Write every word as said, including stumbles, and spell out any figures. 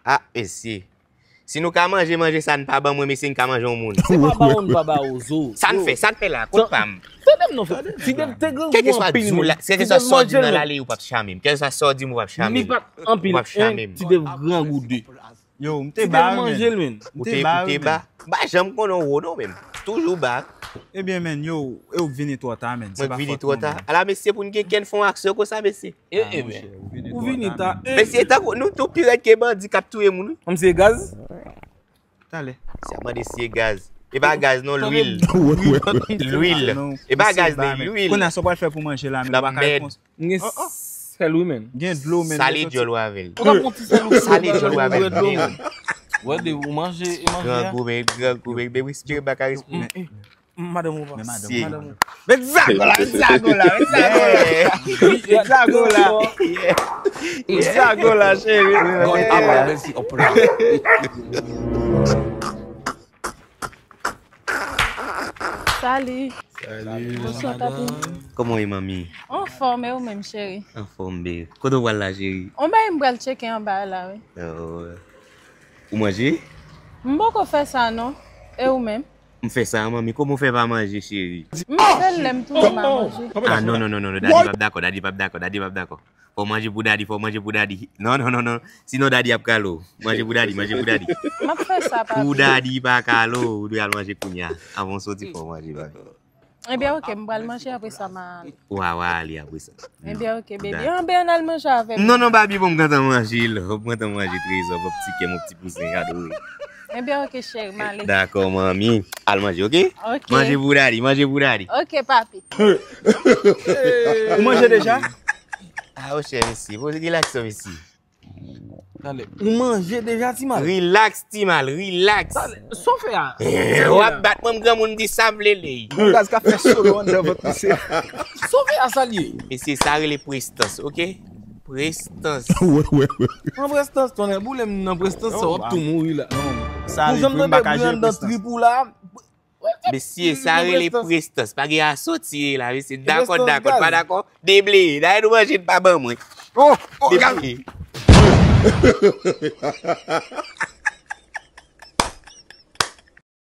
Ah, mesye. Si nou ka manje, manje sa n pa ban mwen, mesye, n ka manje yon moun. Se pa ba ou, n pa ba ou, zo. Sa n fè, sa n fè la, kont pa m. Tande m non, frè. Ti Dev te grangou anpil, men. Kèlkeswa sa w di m nan lale, ou p ap chame m. Kèlkeswa sa w di m, ou p ap chame m. Li pa t anpil, en, Ti Dev grangou de. Yo, m te ba, men. Ou te, ou te ba. M pa janm konnen w wo non, men. Toujou ba. Ebyen, men, yo, e ou vini twò ta, men. Mwen vini twò ta. Ala mesye, pou n gen kè n fè yon aksyon konsa, mesye. E, e, men. Ou vini ta. Mesye, tankou nou tou pi rèd ke bandi k ap touye moun, wi. Kòm se gaz? Talè. Se ap mande si e gaz. E pa gaz non, lwil. Lwil. E pa gaz non, lwil. Kounye a, sa w pral fè pou manje la, men ou pa ka repons. M gen sèl wi, men. Gen dlo, men. Sale djòl ou avè l. Ou ka pran ti sèl ou. Sale djòl ou avè l. Wè de ou manje, e manje a. Grangou, men, grangou, men, men respire, m pa ka respire. Madanm ou pa. Men madanm ou. Met zago la, met zago la, met zago la. Met zago la. Met zago la, cheri. God have mercy upon us. Salut. Salut. Bonswa, papi. Kòman w ye, manmi? Anfòm, e ou menm, cheri? Anfòm, babe. Kote w pral la, cheri? On bagay m pral tcheke anba la, wi. Oh. Ou manje? M poko fè sa, non. E ou menm? M fè sa, manmi. Kòman w fè pa manje, cheri? M fè l lè m tounen m a manje. Ah, non, non, non, non, non. Dadi p ap dakò, dadi p ap dakò, dadi p ap dakò. Fò w manje pou dadi, fò w manje pou dadi. Non, non, non, non. Sinon, dadi ap kale w. Manje pou dadi, manje pou dadi. M ap fè sa, papi. Pou dadi pa kale w, ou dwe al manje kounye a. Anvan w soti, fò w manje, papi. Ebyen, oke, m pral manje, apre sa, m a ale. Wa, wa ale apre sa. Ebyen, oke, baby. Anben, ann al manje avè m. Non, non, baby, bon, m gentan manje, love. M gentan manje, trezò, bon, ti kè, mon ti kouzen adore. Ebyen, oke, cheri, m ale. Dakò, manmi. Al manje, oke? Oke. Manje pou dadi, manje pou dadi. Oke, papi. Ou manje deja? Ah, o chè, mesye. Poze relax, mesye. Talè. Ou manje deja, Timal? Relax, Timal, relax. Talè. Sa w fè a? Eh, w ap bat mwen, m granmoun di sa vle li. Bon, gaz ka fè solo anndan vant misye. Sa w fè a, sa l ye? Mesye, sa rele prestans, oke? Prestans. Wè, wè, wè. Nan prestans, tonnè boule m nan prestans, sa w ap tou mouri la. Ou janm tande bri anndan trip ou la? Mesye, sa rele prestans. Pa gen asoti la, mesye. Dakò, dakò, pa dakò. Debleye. Dayè nou manje, n pa ban mwen. Oh, oh, gade. Debleye.